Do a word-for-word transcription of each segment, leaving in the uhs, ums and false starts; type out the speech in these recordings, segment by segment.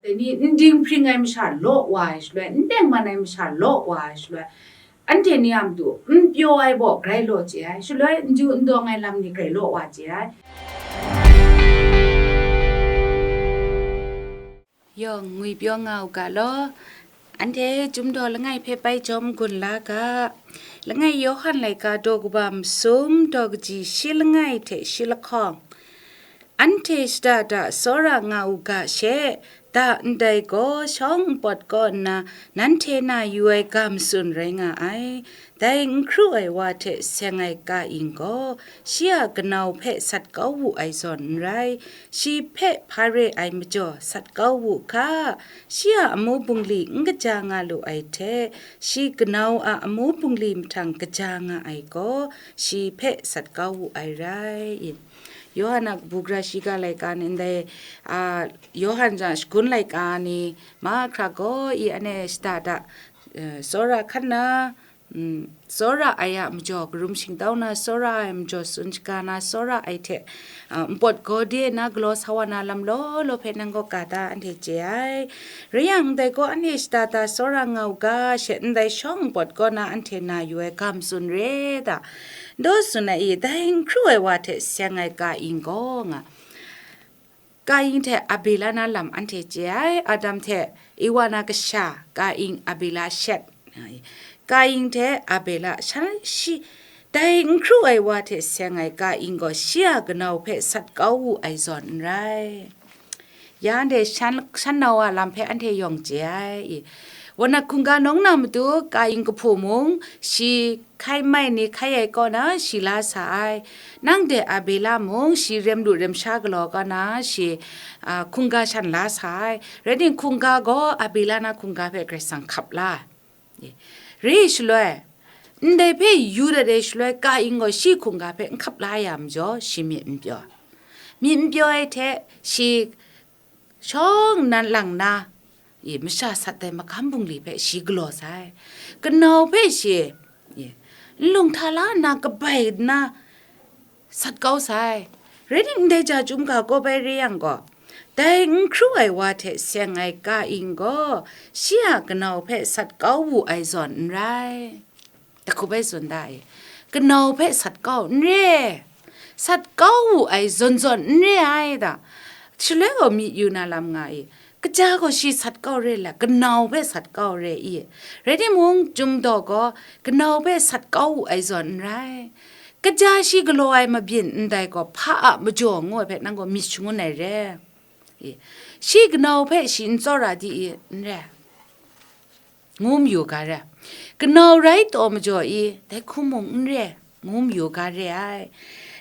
Dai ni n dinghpring ai masha law wa ai shaloi, n tengman ai masha law wa ai shaloi, anhte ni a matu n pyaw ai baw grai law chye ai, shaloi n ju n dawng ai lam ni grai law wa chye ai. Yawng ngwi pyaw nga u ga law, anhte Chyum Daw langai hpe bai jawm gun la ga. Langai Yawhan laika daw kaba masum daw kaji shi langai hte shi lahkawng. Anhte shada da tsawra nga u ga she, da ndai gaw shawng npawt kaw nna nanhte na yu ai ga matsun rai nga ai. Dai n hkru ai wa hte seng ai Kain gaw, shi a kanau hpe sat kau wu ai zawn n rai, shi hpe hpa re ai majaw sat kau wu hka, shi a amu bungli n kaja nga lu ai hte, shi kanau a amu bungli mahtang kaja nga ai gaw, shi hpe sat kau wu ai rai. Yawhan a kabu gara shiga laika ni ndai, a, Yawhan jan shagun laika ni mahkra gaw i ane shada da, eh, tsawra hkan na, mm, tsawra ai a majaw karum shingtau na, tsawra ai majaw tsun shaga na, tsawra ai hte, a, npawt gaw de na galaw sa wa na lam law law hpe nang gaw ka ta anhte chye ai. Rai yang, ndai gaw anhte shada da tsawra nga u ga she, ndai shawng npawt kaw na anhte na yu ai ga matsun re da. Daw tsun ai i, dai n hkru ai wa hte seng ai Kain gaw nga. Kain hte Abela na lam anhte chye ai, Adam hte Ewa na kasha, Kain, Abela, Shet. Kain hte Abela, shan shi, dai n hkru ai wa hte seng ai Kain gaw shi a kanau hpe sat kau wu ai zawn n rai. Ya anhte shan, shan nau a lam hpe anhte yawng chye ai. Wana hkungga nawng na matu Kain kahpu mung, shi hkai mai ni hkai ai kaw na shi la sa ai. Nang de Abela mung shi rem lu rem sha galaw kaw na shi, a, hkungga shan la sa ai. Rai timung, hkungga gaw Abela na hkungga hpe Karai Kasang hkap la ai. Re ai shaloi, ndai hpe yu dat ai shaloi, Kain gaw shi hkungga hpe n hkap la ya majaw, shi myit n pyaw. Myit n pyaw ai hte, shi shawng nnan lang na, i, masha sat ai magam bungli hpe shi galaw sai. Kanau hpe shi, i, nlung hta la nna kabai nna sat kau sai. Rai timung, ndai ja chyum ga gaw bai re yang gaw, dai n hkru ai wa hte seng ai Kain gaw, shi a kanau hpe sat kau wu ai zawn n rai. Dahku bai tsun da e, kanau hpe sat kau n re, sat kau wu ai zawn zawn n re ai da. Shaloi gaw myit yu na lam nga i, kaja gaw shi sat kau re la, kanau hpe sat kau re i. Rai timung, Chyum Daw gaw kanau hpe sat kau wu ai zawn n rai. Kaja shi galaw ai mabyin ndai gaw hpa a majaw ngu ai hpe nang gaw myit shangun ai re. I, shi kanau hpe shi n tsawra di i, n re, ngu mayu ga re. Kanau rai taw majaw i, dai hku mung n re, ngu mayu ga re ai.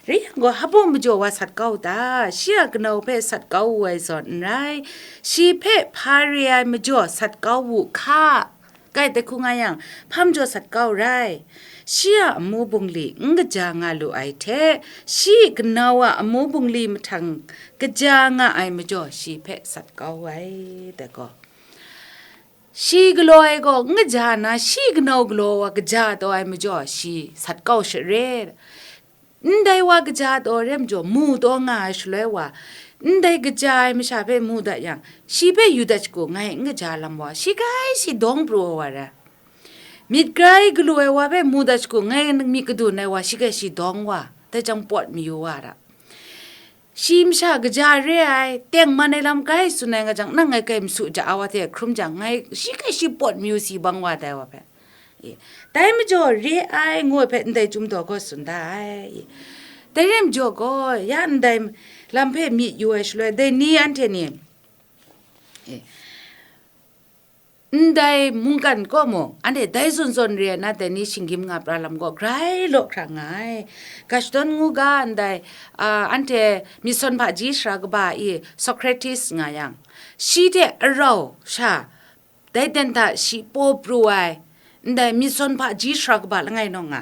Rai yang gaw, hpa baw majaw wa sat kau ta? Shi a kanau hpe sat kau wu ai zawn n rai, shi hpe hpa re ai majaw sat kau wu hka. Kai dai hku nga yang, hpa majaw sat kau rai? Shi a amu bungli n kaja nga lu ai hte, shi kanau a amu bungli mahtang kaja nga ai majaw, shi hpe sat kau ai, dai gaw. Shi galaw ai gaw n kaja nna, shi kanau galaw wa kaja taw ai majaw, shi sat kau sha re. Ndai wa kaja taw re majaw, mu taw nga ai shaloi wa, ndai kaja ai masha hpe mu dat yang, shi hpe yu dat shagu ngai n kaja lam wa, shi grai shi dawng pru ai wa rai. Myit grai galu ai wa hpe mu dat shagu ngai myit kadun ai wa, shi grai shi dawng wa, dai jang pawt mayu wa ra. Shi masha kaja re ai, tengman ai lam grai tsun ai nga jang, nang ngai grai masu ja ai wa hte hkrum jang, ngai shi grai shi pawt mayu si bang wa dai wa hpe. E, dai majaw re ai ngu ai hpe ndai Chyum Daw gaw tsun da ai. Dai rai majaw gaw, ya ndai lam hpe myit yu ai shaloi, dai ni anhte ni, e, ndai mungkan kaw mung, anhte dai zawn zawn re ai na, dai ni shinggyim nga pra lam gaw grai law hkra nga ai. Ga shadawn ngu ga ndai, a, anhte myit sawn hpaji sara kaba i Socrates nga yang, shi hte arau sha, dai ten hta shi paw pru ai, ndai myit sawn hpaji sara kaba langai naw nga,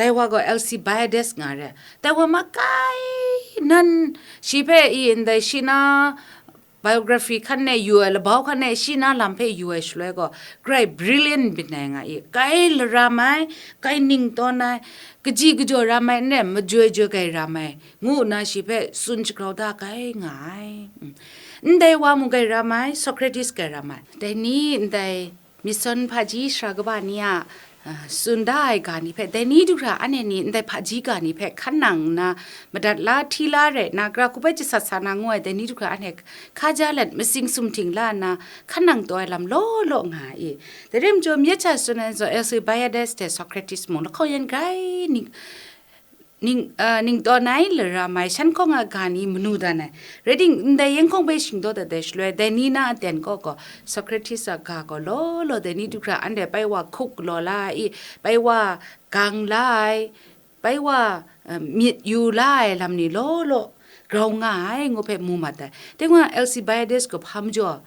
dai wa gaw Alcibiades nga re. Dai wa makai nan, shi hpe i ndai shi na biography hkan e yu ai, labau hkan e shi na lam hpe yu ai shaloi gaw, grai brilliant byin ai nga i, kai laram ai, kai ningtawn ai, kaji kajaw ram ai n rai, majoi joi kai ram ai, ngu nna shi hpe tsun shagrau da kai nga ai. Mm. Ndai wa mung grai ram ai, Socrates grai ram ai. Dai ni ndai mison hpaji sara kaba ni a, ah, tsun da ai ga ni hpe, dai ni du hkra anhte ni ndai hpaji ga ni hpe hkan nang nna, madat la, hti la rai nna, gara hkup ai jasat sa na ngu ai dai ni du hkra anhte hkaja let, matsing sumhting la nna, hkan nang taw ai lam law law nga ai i. Dai rai majaw, myit hta tsun ai zawn, Alcibiades hte Socrates mung lahkawng yan grai ning, ning, ah, ning tawn ai, lara mai, shan hkawng a ga ni manu dan ai. Rai ting, ndai yen hkawng hpe shingdaw dat ai shaloi, dai ni na aten kaw gaw, Socrates a ga gaw law law, dai ni du hkra anhte pai wa hkup galaw la ai, pai wa gang la ai, pai wa, ah, myit yu la ai lam ni law law grau nga ai, ngu hpe mu mat ai. Dai wa Alcibiades gaw hpa majaw,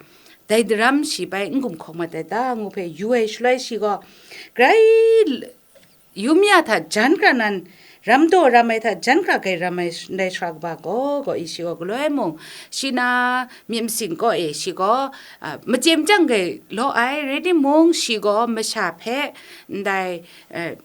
dai daram shi pai n gumhkawng mat ai ta, ngu hpe yu ai shaloi, shi gaw grai l-, yum ya hta jan hkra nan, ram daw ram ai hta jan hkra grai ram ai sh-, ndai sara kaba gaw, gaw i shi gaw galoi mung, shi na myit masin kaw e shi gaw, a, machye machyang grai law ai, rai timung, shi gaw masha hpe ndai, eh,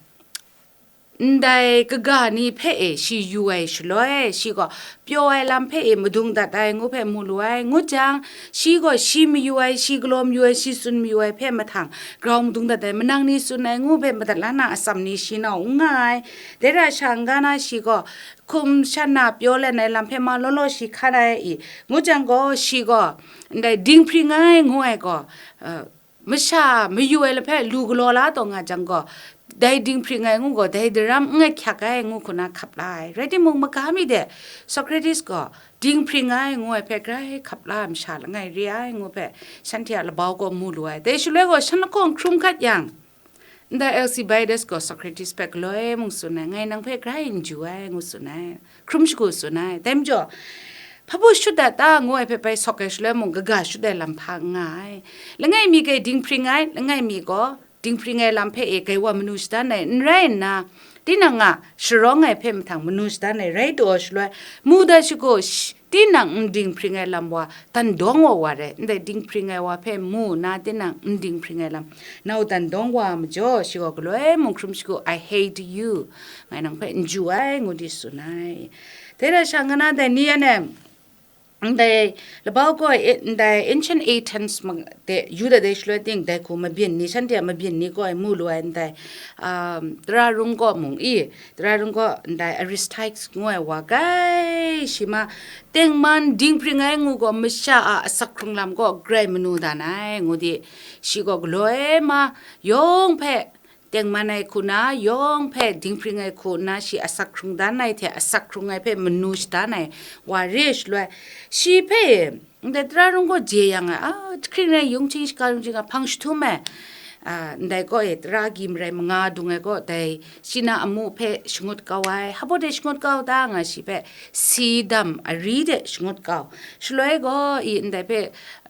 ndai kaga ni hpe e shi yu ai shaloi, shi gaw pyaw ai lam hpe e madung dat ai ngu hpe mu lu ai. Ngut jang, shi gaw shi mayu ai, shi galaw mayu ai, shi tsun mayu ai hpe mahtang, grau madung dat ai, manang ni tsun ai ngu hpe madat la na atsam ni shi nau n nga ai. Dai ra sha n-ga na shi gaw hkum shan na pyaw let ai lam hpe ma law law shi hkan ai i, ngut jang gaw, shi gaw ndai dinghpring ai ngu ai gaw, uh, masha mayu ai lam hpe lu galaw la taw nga jang gaw, dai dinghpring ai ngu gaw, dai daram n ahkyak ai ngu hku na hkap la ai. Rai timung, maga mi de, Socrates gaw dinghpring ai ngu ai hpe grai hkap la ai masha langai re ai ngu hpe, shanhte a labau gaw mu lu ai. Dai shaloi gaw, shan lahkawng hkrum hkat yang, ndai Alcibiades gaw Socrates hpe galoi mung tsun ai, ngai nang hpe grai n ju ai, ngu tsun ai. Hkrum shagu tsun ai. Dai majaw, hpa baw shut dat ta ngu ai hpe bai sawk ai shaloi mung, kaga shut ai lam hpa n nga ai. Langai mi grai dinghpring ai, langai mi gaw dinghpring ai lam hpe e grai wa manu shadan ai, n rai nna, tinang a sharawng ai hpe mahtang manu shadan ai rai taw shaloi, mu dat shagu, sh-, tinang n dinghpring ai lam wa dan dawng wa wa rai, ndai dinghpring ai wa hpe mu nna, tinang n dinghpring ai lam nau dan dawng wa majaw, shi gaw galoi mung hkrum shagu, "I hate you, ngai nang hpe n ju ai," ngu di tsun ai. Dai ra sha nga na, dai ni yan e, ndai labau gaw e, ndai ancient Athens ma-, de yu dat ai shaloi ting, dai hku mabyin ni, shanhte a mabyin ni gaw e mu lu ai, ndai, um, tara rung gaw mung i, tara rung gaw ndai Aristarchus ngu ai wa grai, shi ma tengman dinghpring ai ngu gaw, masha a asak hkrung lam gaw grai manu dan ai, ngu di, shi gaw galoi ma, yawng hpe tengman ai hku na, yawng hpe dinghpring ai hku na, shi asak hkrung dan ai hte asak hkrung ai hpe manu shadan ai wa re shaloi, shi hpe, ndai tara rung gaw je yang ai, a, hkring rai yung hting shaka yung hting a hpang jahtum ai, a, ndai gaw e, tara agyi marai manga dung ai gaw, dai shi na amu hpe shangut kau ai, hpa baw de shangut kau ta nga, shi hpe si dam ari de shangut kau. Shaloi gaw i, ndai hpe,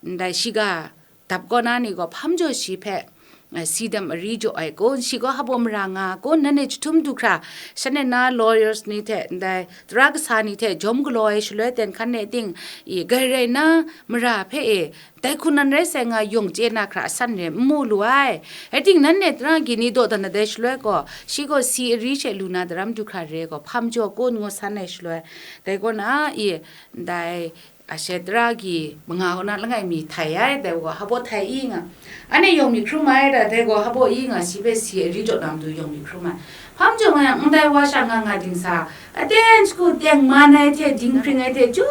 ndai shiga dap kaw na ni gaw hpa majaw shi hpe, eh, si dam ari jaw ai kun, shi gaw hpa baw mara nga kun, nanhte jahtum du hkra, shanhte na lawyers ni hte, ndai tara kasa ni hte jawm galaw ai shaloi ten hkan e ting, i, grai rai na, mara hpe e, dai hku nan rai sai nga yawng chye na hkra asan re n mu lu ai. Rai ting, nanhte tara agyi ni dawdan dat ai shaloi gaw, shi gaw si ari she lu na daram du hkra re gaw, hpa majaw kun, ngu san ai shaloi, dai kaw na, i, ndai, ashe tara agyi manga kaw na langai mi htai ai, dai gaw hpa baw htai i nga, anhte yawng mi hkrum ai, dai gaw hpa baw i nga, shi hpe si ari jaw na matu yawng mi hkrum ai. Hpa majaw nga yang, ndai wa sha nga nga dingsa, aten shagu tengman ai hte dinghpring ai hte, ju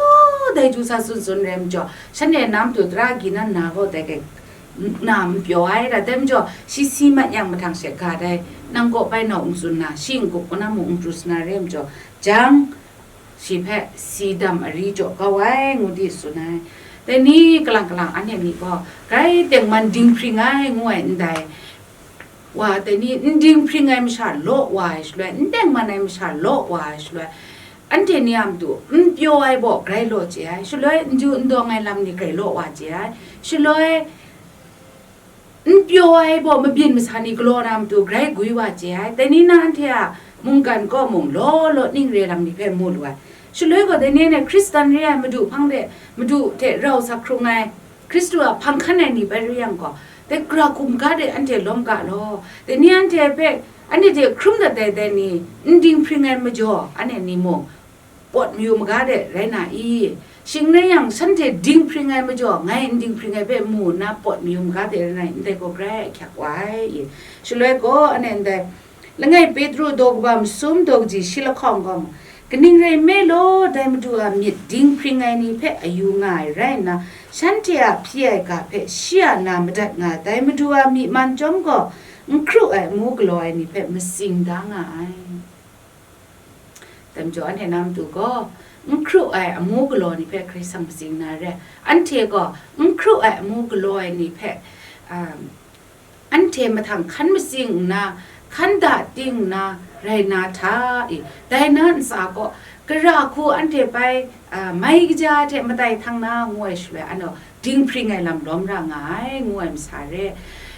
dai ju sa tsun tsun rai majaw, shanhte na matu tara agyi nan na gaw dai kai na n pyaw ai, dai majaw, shi si mat yang mahtang she ga dai, nang kaw bai nau n tsun na, shi n-gup kaw na mung n pru sa na rai majaw, jang, shi hpe si dam ari jaw kau ai, ngu di tsun ai. Dai ni kalang kalang anhte ni gaw, grai tengman dinghpring ai ngu ai ndai wa, dai ni n dinghpring ai masha law wa ai shaloi, n tengman ai masha law wa ai shaloi, anhte ni a matu n pyaw ai baw grai law chye ai, shaloi n ju n dawng ai lam ni grai law wa chye ai, shaloi n pyaw ai baw mabyin masa ni galaw na matu grai gwi wa chye ai. Dai ni na anhte a mungkan kaw mung law law ning re lam ni hpe mu lu ai. Shaloi gaw dai ni anhte Hkristan re ai Madu hpang de, Madu hte rau sa hkrung ai, Hkristu a hpang hkan ai ni bai re yang gaw, dai gara hkum ga de anhte lawm ga law. Dai ni anhte hpe, anhte hte hkrum dat ai dai ni, n dinghpring ai majaw, anhte ni mung, pawt mayu maga de rai na i? Shing rai yang, shanhte dinghpring ai majaw, ngai n dinghpring ai hpe mu nna pawt mayu maga de rai nna, ndai gaw grai ahkyak wa ai. Shaloi gaw, ane ndai, langai Petru daw kaba masum daw kaji shi lahkawng gaw, kaning rai nme law, dai Madu a myit dinghpring ai ni hpe ayu nga ai rai nna, shanhte a hpyi ai ga hpe shi a na madat nga ai, dai Madu a myi man chyawm gaw, n hkru ai amu galaw ai ni hpe matsing da nga ai. Dai majaw, anhte na matu gaw, n hkru ai amu galaw ni hpe Karai Kasang matsing na re, anhte gaw n hkru ai amu galaw ai ni hpe, um, anhte mahtang hkan matsing nna, hkan da ting nna rai na hta i? Dai na ntsa gaw, gara hku anhte bai, a, mai kaja hte matai htang na, ngu ai shaloi, anhte dinghpring ai lam lawm ra nga ai, ngu ai masa re.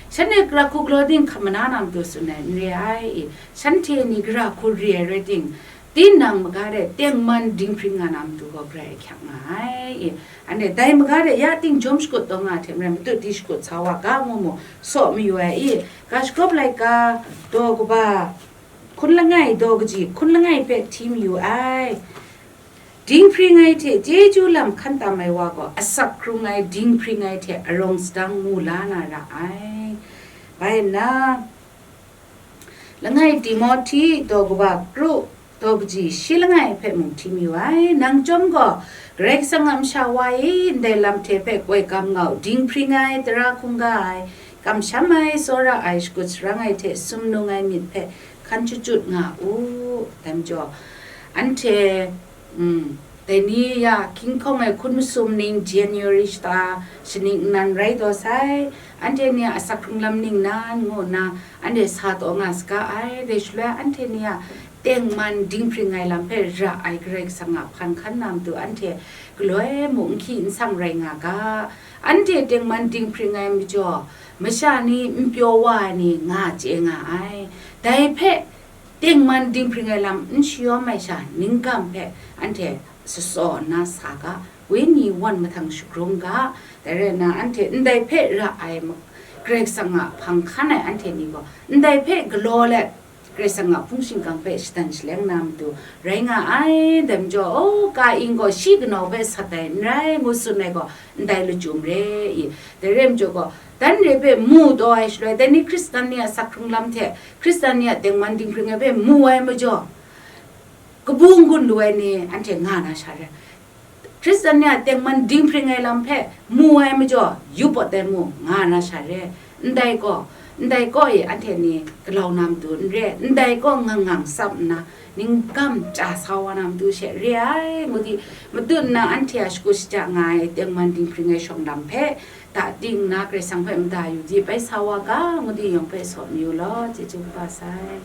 Shanhte gara hku galaw ting hkam mana na matu tsun ai, n re ai i? Shanhte ni gara hku re ai rai ting, tinang maga de tengman dinghpring nga na matu gaw grai ahkyak nga ai i? Anhte dai maga de ya ting jawm shakut taw nga hte maren, matut di shakut sa wa ga, ngu mu, saw mayu ai i? Ga Shagawp laika daw kaba hkun langai, daw kaji hkun langai hpe hti mayu ai. Dinghpring ai hte chyeju lam hkan tam ai wa gaw, asak hkrung ai dinghpring ai hte arawng sadang mu la na ra ai. Bai nna, langai Timohti daw kaba kru, daw kaji shi langai hpe mung hti mayu ai. Nang chyawm gaw, Karai Kasang a masha wa e, ndai lam hte hpe koi kam nga u, dinghpring ai, tara hkungga ai, kamsham ai, tsawra ai, shakut sharang ai hte sumnung ai myit hpe hkan chyu chyut nga u. Dai majaw, anhte, mm, dai ni ya hkying hkawng ai hkun masum ning, January shata shaning nnan rai taw sai, anhte ni a asak hkrung lam ningnan ngu nna anhte sa taw nga saga ai. Dai shaloi anhte ni a tengman dinghpring ai lam hpe ra ai Karai Kasang a hpan hkan na matu anhte galoi mung n hki n sang rai nga ga. Anhte tengman dinghpring ai majaw, masha ni n pyaw wa ai ni nga chye nga ai. Dai hpe tengman dinghpring ai lam n shayawm ai sha, ningkam hpe anhte shatsaw nna sa ga, wenyi wan mahtang shagrung ga, dai rai nna, anhte ndai hpe ra ai ma-, Karai Kasang a hpang hkan ai anhte ni gaw, ndai hpe galaw let, Karai Kasang a hpung shingkang hpe shadan shaleng na matu rai nga ai. Dai majaw, o, Kain gaw shi kanau hpe sat ai n rai, ngu tsun ai gaw, ndai lachyum re i? Dai re ai majaw gaw, dan re hpe mu taw ai shaloi, dai ni Hkristan ni a asak hkrung lam hte Hkristan ni a tengman dinghpring ai hpe mu ai majaw, kabu n-gun lu ai ni anhte nga na sha re. Hkristan ni a tengman dinghpring ai lam hpe mu ai majaw, yu pawt ai mu nga na sha re. Ndai gaw, ndai gaw e anhte ni galau na matu n re, ndai gaw ngang ngang tsap nna, ningkam chya sa wa na matu she re ai, ngu di, matut nna anhte a shakut shaja nga ai tengman dinghpring ai shawng lam hpe, da ting nna Karai Kasang hpe mada yu di, bai sa wa ga, ngu di yawng hpe saw mayu law, chyeju kaba sai.